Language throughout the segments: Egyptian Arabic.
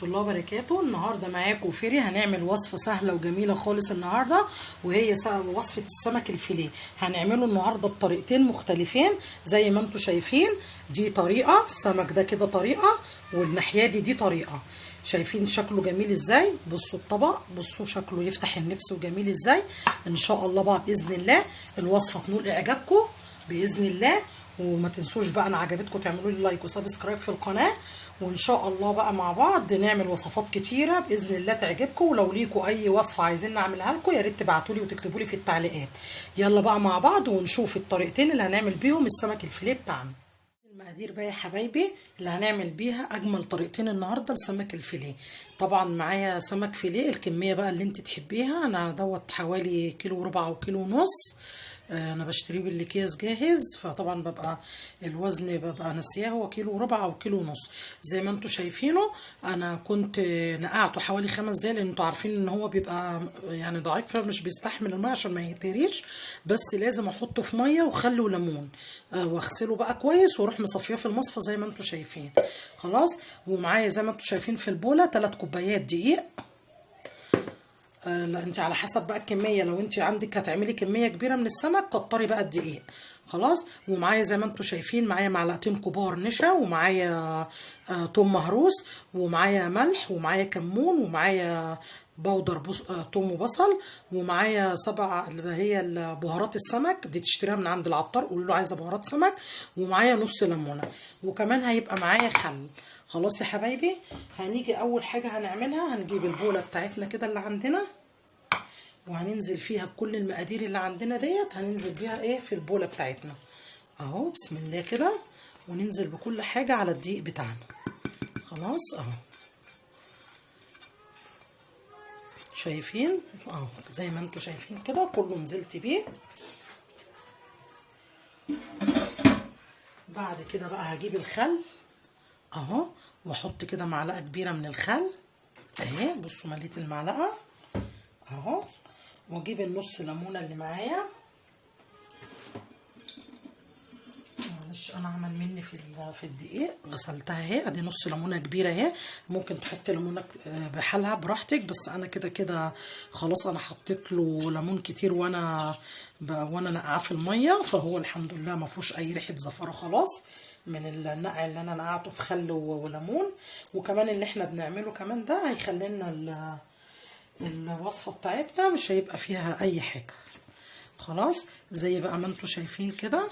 الله وبركاته. النهارده معاكم فيري، هنعمل وصفه سهلة وجميلة خالص النهارده، وهي وصفه السمك الفيليه. هنعمله النهارده بطريقتين مختلفين زي ما انتم شايفين. دي طريقه السمك ده كده طريقه، والناحية دي طريقه. شايفين شكله جميل ازاي؟ بصوا الطبق، بصوا شكله يفتح النفس وجميل ازاي. ان شاء الله بقى باذن الله الوصفة تنول اعجابكم باذن الله. وما تنسوش بقى انا عجبتكم تعملوا لي like و subscribe في القناة، وان شاء الله بقى مع بعض نعمل وصفات كتيرة باذن الله تعجبكم. ولو ليكم اي وصفه عايزين نعملها لكم يا ريت تبعتوا لي وتكتبوا لي في التعليقات. يلا بقى مع بعض ونشوف الطريقتين اللي هنعمل بيهم السمك الفيليه بتاعنا. المقادير بقى يا حبايبي اللي هنعمل بيها اجمل طريقتين النهارده لسمك الفيليه. طبعا معايا سمك فيليه، الكمية بقى اللي انت تحبيها. انا دوت حوالي كيلو وربع او كيلو ونص، انا بشتريه بالاكياس جاهز، فطبعا ببقى الوزن ببقى ناسياه، هو كيلو وربع او كيلو ونص زي ما انتم شايفينه. انا كنت نقعته حوالي 5 دقايق، لان انتوا عارفين ان هو بيبقى يعني ضعيف فمش بيستحمل المية عشان ما يتهريش، بس لازم احطه في مية وخل وليمون، واغسله بقى كويس واروح مصفيه في المصفى زي ما انتم شايفين. خلاص، ومعايا زي ما انتم شايفين في البوله 3 كوبايات دقيق. لا انت على حسب بقى الكمية، لو انت عندك هتعملي كمية كبيرة من السمك كتري بقى الدقيق. خلاص، ومعايا زي ما انتم شايفين معايا معلقتين كبار نشا، ومعايا توم مهروس، ومعايا ملح، ومعايا كمون، ومعايا بودر توم وبصل، ومعايا 7 اللي هي بهارات السمك دي تشتريها من عند العطار، قول له عايزه بهارات سمك، ومعايا نص ليمونه، وكمان هيبقى معايا خل. خلاص يا حبايبي، هنيجي اول حاجة هنعملها هنجيب البوله بتاعتنا كده اللي عندنا، وهننزل فيها بكل المقادير اللي عندنا ديت. هننزل بيها ايه في البوله بتاعتنا اهو، بسم الله كده، وننزل بكل حاجة على الدقيق بتاعنا. خلاص اهو، شايفين اهو زي ما انتم شايفين كده كله نزلت بيه. بعد كده بقى هجيب الخل اهو، واحط كده معلقه كبيرة من الخل اهي، بصوا مليت المعلقة اهو، واجيب النص ليمونه اللي معايا. معلش انا عمل مني في الدقيق، غسلتها اهي، ادي نص ليمونه كبيرة اهي. ممكن تحطي ليمونه بحالها براحتك، بس انا كده كده خلاص انا حطيت له ليمون كتير وانا نقعاه في المية، فهو الحمد لله ما فيهوش اي ريحه زفاره خلاص من النقع اللي انا نقعته في خل وليمون. وكمان اللي احنا بنعمله كمان ده هيخلي لنا الوصفة بتاعتنا مش هيبقى فيها اي حاجة. خلاص زي بقى ما انتم شايفين كده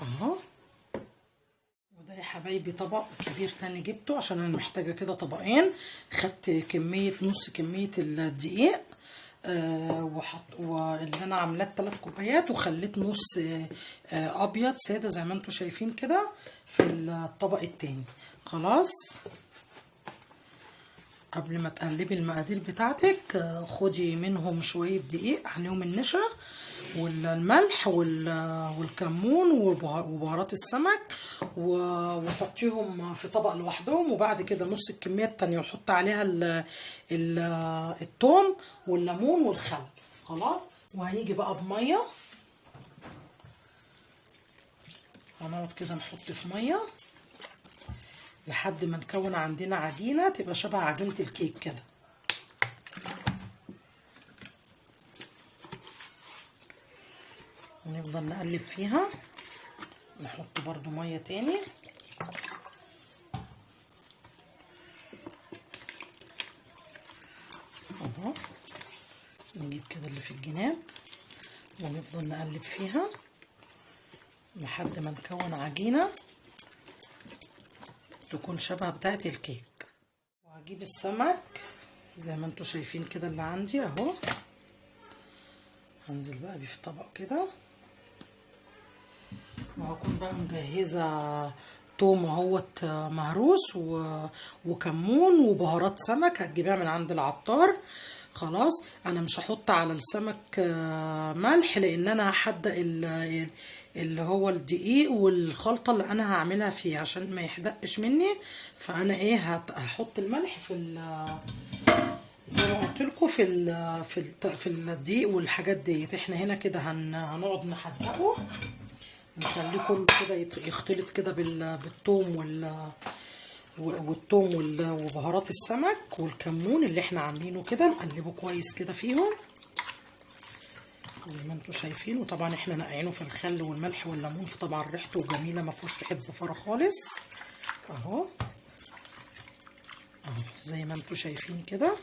اهو. وده يا حبايبي طبق كبير تاني جبته عشان انا محتاجه كده طبقين. خدت كمية نص كمية الدقيق وحط واللي انا عاملاه 3 كوبايات، وخليت نص ابيض ساده زي ما انتم شايفين كده في الطبق التاني. خلاص، قبل ما تقلبي المقادير بتاعتك خدي منهم شوية دقيق عليهم النشا والملح والكمون وبهارات السمك، وحطيهم في طبق لوحدهم. وبعد كده نص الكمية التانية وحط عليها الثوم والليمون والخل. خلاص، وهنيجي بقى بميه، هنقعد كده نحط في مية لحد ما نكون عندنا عجينة تبقى شبه عجينة الكيك كده. ونفضل نقلب فيها، نحط برضو مية تاني. اهو نجيب كده اللي في الجناب ونفضل نقلب فيها لحد ما نكون عجينة تكون شبه بتاعه الكيك. وهجيب السمك زي ما انتم شايفين كده اللي عندي اهو، هنزل بقى بيه في طبق كده. وهكون بقى مجهزة توم اهوت مهروس وكمون وبهارات سمك هتجيبيها من عند العطار. خلاص، انا مش هحط على السمك ملح لان انا هحدق اللي هو الدقيق والخلطه اللي انا هعملها فيه عشان ما يحدقش مني. فانا ايه هحط الملح في زي ما قلت لكم في الدقيق والحاجات ديت. احنا هنا كده هنقعد نحدقه، نخليه كله كده يختلط كده بالثوم والثوم وبهارات السمك والكمون اللي احنا عاملينه كده، نقلبه كويس كده فيهم زي ما انتم شايفين. وطبعا احنا نقعينه في الخل والملح والليمون، فطبعا ريحته جميلة ما فيهوش ريحه زفاره خالص اهو اهو زي ما انتم شايفين كده.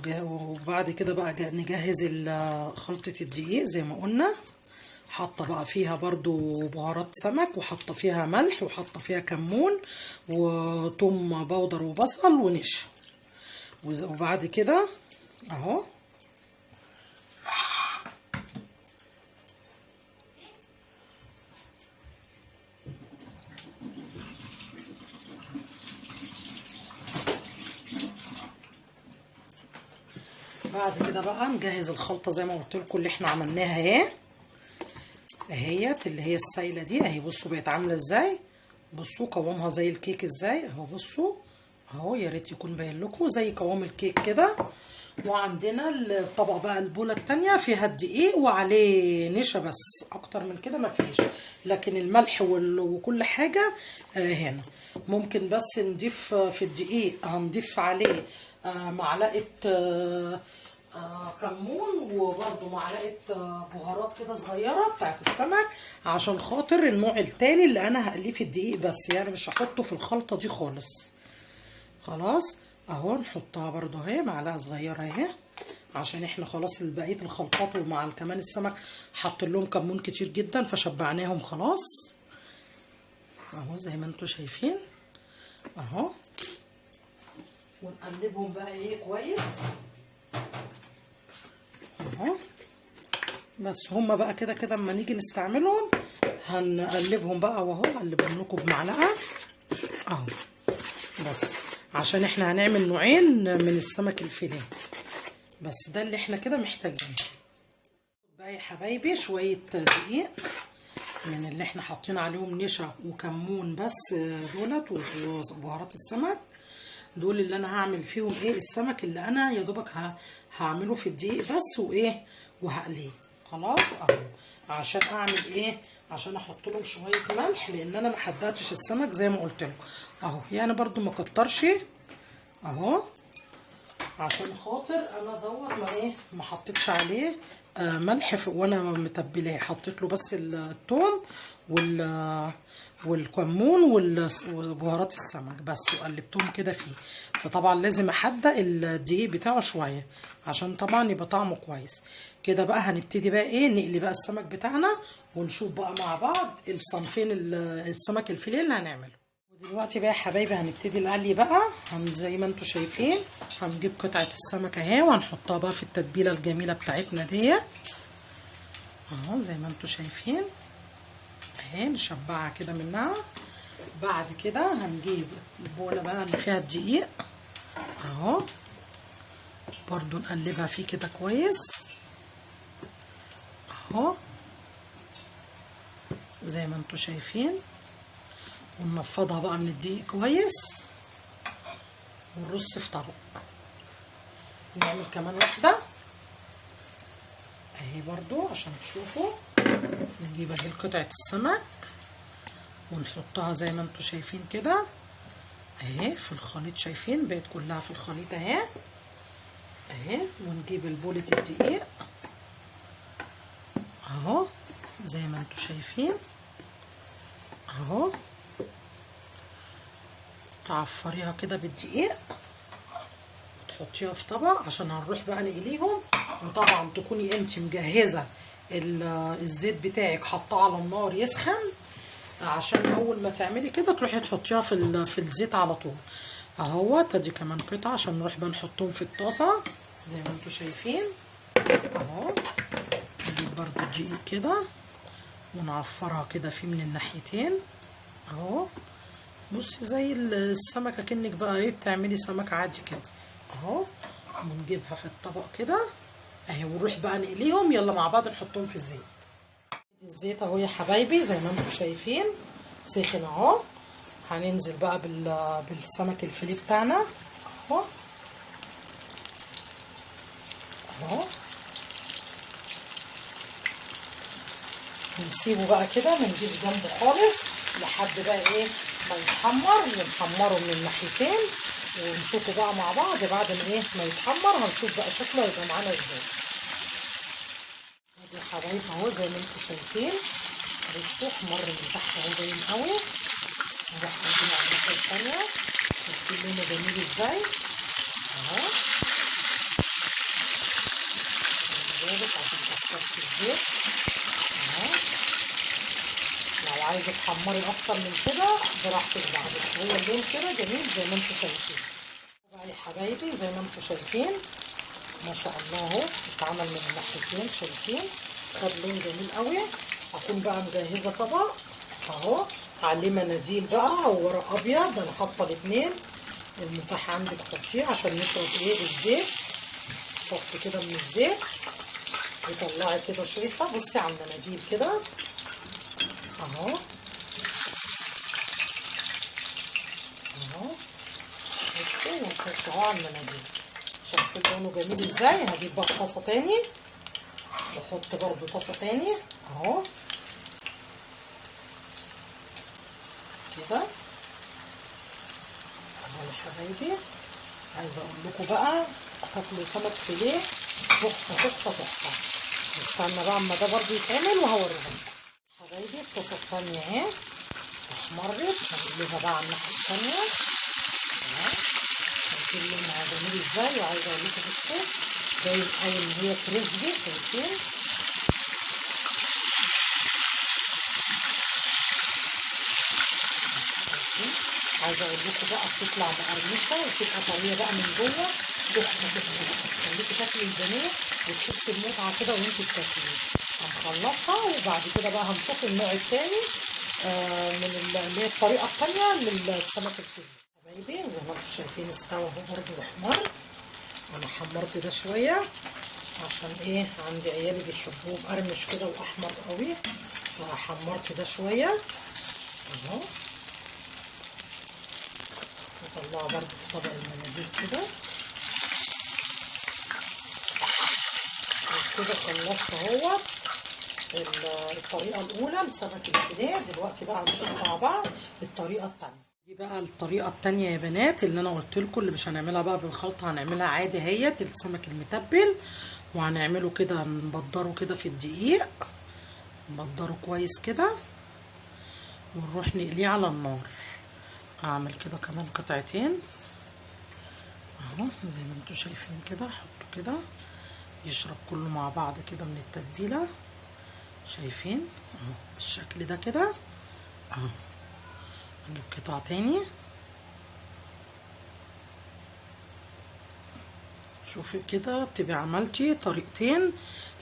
وبعد كده بقى نجهز خلطه الدقيق زي ما قلنا. حاطه بقى فيها برضو بهارات سمك، وحاطه فيها ملح، وحاطه فيها كمون وثوم بودر وبصل ونشا. وبعد كده اهو بعد كده بقى نجهز الخلطة زي ما قلت لكم اللي احنا عملناها اهي اهيت، اللي هي السايله دي اهي. بصوا بقت عامله ازاي، بصوا قوامها زي الكيك ازاي اهو. بصوا اهو، يا ريت يكون باين لكم زي قوام الكيك كده. وعندنا الطبق بقى البوله الثانية فيها الدقيق وعليه نشا بس، اكتر من كده مفيش، لكن الملح وكل حاجة هنا. ممكن بس نضيف في الدقيق، هنضيف عليه معلقه كمون، وبرده معلقه بهارات كده صغيرة بتاعت السمك، عشان خاطر النوع التاني اللي انا هقليه في الدقيق بس، يعني مش هحطه في الخلطة دي خالص. خلاص اهو نحطها برده اهي معلقه صغيرة اهي، عشان احنا خلاص بقية الخلطات ومع كمان السمك حاطين لهم كمون كتير جدا فشبعناهم خلاص اهو زي ما انتم شايفين اهو. ونقلبهم بقى ايه كويس اهو. بس هما بقى كده كده اما نيجي نستعملهم هنقلبهم بقى واهو، هقلبهم لكم بمعلقه اهو، بس عشان احنا هنعمل نوعين من السمك الفيليه بس، ده اللي احنا كده محتاجينه. بقى يا حبايبي شوية دقيق من اللي احنا حاطين عليهم نشا وكمون بس دولت وبهارات السمك، دول اللي انا هعمل فيهم ايه السمك اللي انا يا دوبك هعمله في الدقيق بس وايه وهقليه خلاص اهو. عشان اعمل ايه؟ عشان احط لهم شوية ملح، لان انا ما حددتش السمك زي ما قلت لكم اهو، يعني برده ما كترش اهو، عشان خاطر انا دوت ما ايه ما حطيتش عليه ملح وانا متبلاه، حطيت له بس الثوم والكمون وبهارات السمك بس، وقلبتهم كده فيه. فطبعا لازم احدق الدقيق بتاعه شوية عشان طبعا يبقى طعمه كويس كده. بقى هنبتدي بقى ايه نقلي بقى السمك بتاعنا، ونشوف بقى مع بعض الصنفين السمك الفيليه اللي هنعمله. ودلوقتي بقى يا حبايبي هنبتدي القلي بقى. زي ما انتم شايفين هنجيب قطعه السمك اهي وهنحطها بقى في التتبيله الجميلة بتاعتنا ديت اهو زي ما انتم شايفين اهي، نشبعها كده منها. بعد كده هنجيب البوله بقى اللي فيها الدقيق اهو، برضو نقلبها فيه كده كويس اهو زي ما انتم شايفين، وننفضها بقى من الدقيق كويس ونرص في طبق. نعمل كمان واحدة اهي برضو عشان تشوفوا. نجيب اهي قطعه السمك ونحطها زي ما انتم شايفين كده اهي في الخليط، شايفين بقت كلها في الخليط اهي اهي. ونجيب البولة الدقيق اهو زي ما انتم شايفين اهو، تعفريها كده بالدقيق وتحطيها في طبق عشان هنروح بقى نقليهم. وطبعا تكوني انت مجهزة الزيت بتاعك، حطاه على النار يسخن، عشان اول ما تعملي كده تروحي تحطيها في الزيت على طول اهو. ادي كمان قطعه عشان نروح بقى نحطهم في الطاسه زي ما انتم شايفين اهو. نجيب برضو الدقيق كده ونعفرها كده فيه من الناحيتين اهو. بصي زي السمكة كأنك بقى ايه بتعملي سمك عادي كده اهو. ونجيبها في الطبق كده اهي، ونروح بقى نقليهم. يلا مع بعض نحطهم في الزيت. الزيت اهو يا حبايبي زي ما انتم شايفين سخن اهو. هننزل بقى بالسمك الفيليه بتاعنا اهو اهو. نسيبه بقى كده، ما نجيش جنبه خالص لحد بقى ايه ما يتحمر، نحمره من الناحيتين ونشوفه بقى مع بعض. بعد ما ايه ما يتحمر هنشوف بقى شكله هيبقى معانا ازاي. ادي يا حبايب اهو زي ما انتم شايفين، بصوا احمر من تحت اهو باين قوي. نروح عندنا على الناحية الثانية، شايفين لونه جميل ازاي اهو. بالك عشان تحتفظ الزيت اهو. لو عايزه تحمري اكتر من كده براحتك بقى، بس هو اللون كده جميل زي ما انتم شايفين بقى يا حبايبي. زي ما انتم شايفين ما شاء الله اهو اتعمل من الناحيتين، شايفين خد لون جميل قوي. هكون بقى مجهزة طبق اهو عليه مناديل بقى وورق ابيض، انا حاطه الاثنين المتاح عندك حطيه عشان نشرب ايه الزيت. صفي كده من الزيت وطلعي كده، شايفه بصي على المناديل كده اهو اهو. بصي ونحطه اهو على المناديل، شايفين لونه جميل ازاي. هجيب بقى طاسه تاني واحط برضو طاسه تاني اهو كده اهو يا حبايبي. عايزه اقول لكم بقى تاكلوا سمك فيليه تحفة تحفة تحفة. نستنى بقى اما ده برضو يتعمل وهوريهم لكم حبايبي. الطاسه الثانية اهي احمرت، هنقلبها بقى على الناحية الثانية اهو. شايفين لونها جميل ازاي. وعايزه اقول لكم بصوا باين قوي ان هي كريسبي، شايفين عايزه اقول لكم بقى بتطلع مقرمشه وبتبقى طرية بقى من جوه تحفة تحفة، تخليكي تاكلي البانيه وتحسي بمتعه كده وانت بتاكليه. هنخلصها وبعد كده بقى هنشوف النوع الثاني من اللي هي الطريقة الثانية للسمك الفيليه. حبايبي زي ما انتم شايفين استوى اهو برده واحمر. انا حمرت ده شوية عشان ايه عندي عيالي بيحبوه مقرمش كده واحمر قوي، فحمرت ده شوية اهو. نطلعه برده في طبق المناديل كده. وكده خلصت اهوت الطريقة الاولى لسمك الفيليه. دلوقتي بقى هنشوف مع بعض الطريقة الثانية. دي بقى الطريقة الثانية يا بنات اللي انا قلت لكم، اللي مش هنعملها بقى بالخلطه، هنعملها عادي اهيت السمك المتبل. وهنعمله كده نبدره كده في الدقيق، نبدره كويس كده ونروح نقليه على النار. هعمل كده كمان قطعتين اهو زي ما انتم شايفين كده، احطه كده يشرب كله مع بعض كده من التتبيله، شايفين اهو بالشكل ده كده اهو. هنجيب قطع تاني، شوفي كده بتبقي عملتي طريقتين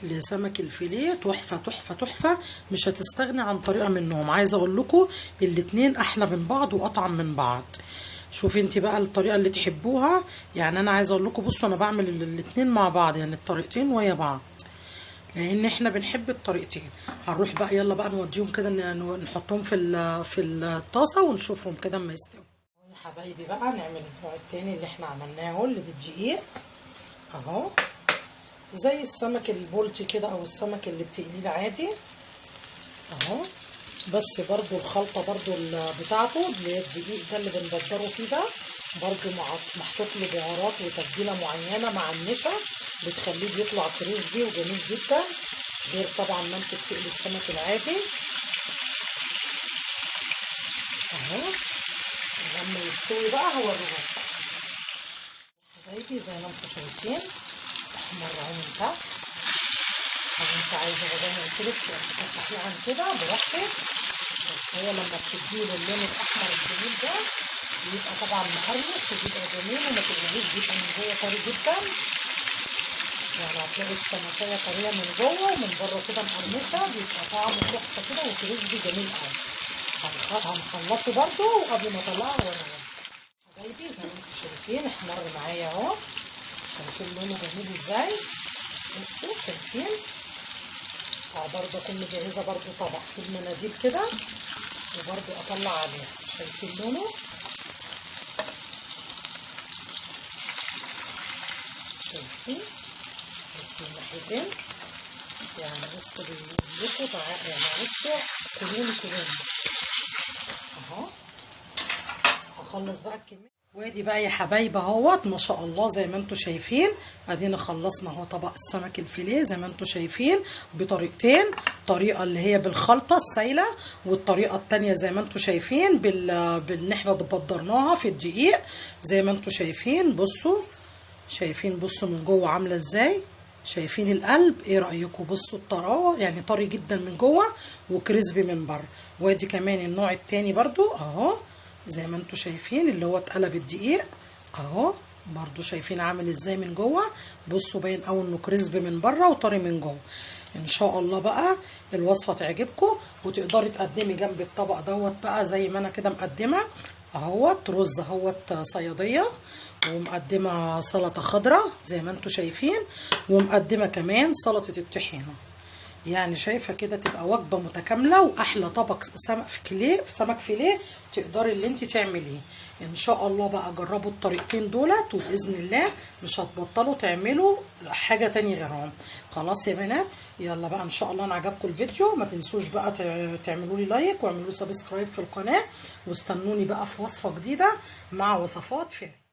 لسمك الفيليه تحفة تحفة تحفة، مش هتستغني عن طريقه منهم. عايزه اقول لكم الاتنين احلى من بعض واطعم من بعض. شوفي انت بقى الطريقة اللي تحبوها. يعني انا عايزه اقول لكم بصوا انا بعمل الاتنين مع بعض، يعني الطريقتين ويا بعض، لان احنا بنحب الطريقتين. هنروح بقى يلا بقى نوديهم كده نحطهم في الطاسه ونشوفهم كده اما يستووا. يا حبايبي بقى نعمل النوع التاني اللي احنا عملناه اللي بالدقيق اهو، زي السمك البولتي كده او السمك اللي بتقليه العادي اهو، بس برضو الخلطة برضو بتاعته اللي هي الدقيق ده اللي بنبدره فيه ده برضو محطوط له بهارات وتتبيله معينة مع النشا بتخليه بيطلع كريسبي وجميل جدا، غير طبعا ما انت بتقلي السمك العادي اهو. لما يستوي بقى هوريهولكم حبايبي. زي ما انتم شايفين احمر اهو من تحت. لو انت عايزه زي ما قلت لك تفتحيه عن كده براحتك، بس هو لما بتديله اللون الاحمر الجميل ده بيبقى طبعا مقرمش وبيبقى جميل، وما تقلقيش بيبقى من جوه طري جدا. يعني هتلاقي السمكيه طرية من جوه ومن بره كده مقرمشه، بيبقى طعمه تحفة كده وكريسبي جميل قوي. هنخلصه برده وقبل ما اطلعه هوريهولكم حبايبي. زي ما انتم شايفين احمر معايا اهو، شايفين لونه جميل ازاي؟ بصوا شايفين برضه اكون مجهزة برضه طبق في المناديل كده وبرضه اطلع عليه. شايفين لونه؟ شايفين بس من ناحيتين. يعني بصوا بيقول لكم يعني بصوا كلوني كلوني اهو. اخلص بقى الكمية. وادي بقى يا حبايبي اهوت ما شاء الله زي ما انتم شايفين، ادينا خلصنا اهو طبق السمك الفيليه زي ما انتم شايفين بطريقتين، طريقه اللي هي بالخلطه السايله، والطريقة الثانية زي ما انتم شايفين بان احنا بدرناها في الدقيق زي ما انتم شايفين. بصوا شايفين، بصوا من جوه عامله ازاي، شايفين القلب؟ ايه رايكم؟ بصوا الطراوه، يعني طري جدا من جوه و crispy من بره. وادي كمان النوع الثاني برضو اهو زي ما انتم شايفين اللي هو اتقلب الدقيق اهو، برضو شايفين عامل ازاي من جوه. بصوا باين قوي انه crispy من بره وطري من جوه. ان شاء الله بقى الوصفة تعجبكم، وتقدري تقدمي جنب الطبق دوت بقى زي ما انا كده مقدمه اهوت رز اهوت صياديه، ومقدمة سلطة خضراء زي ما انتم شايفين، ومقدمة كمان سلطة الطحينه. يعني شايفه كده تبقى وجبة متكاملة واحلى طبق سمك فيليه تقدري اللي انت تعمليه. ان شاء الله بقى جربوا الطريقتين دولت، وباذن الله مش هتبطلوا تعملوا حاجة تاني غيرهم. خلاص يا بنات، يلا بقى ان شاء الله انا عجبكم الفيديو، ما تنسوش بقى تعملوا لي like واعملوا subscribe في القناة، واستنوني بقى في وصفه جديدة مع وصفات فيليه.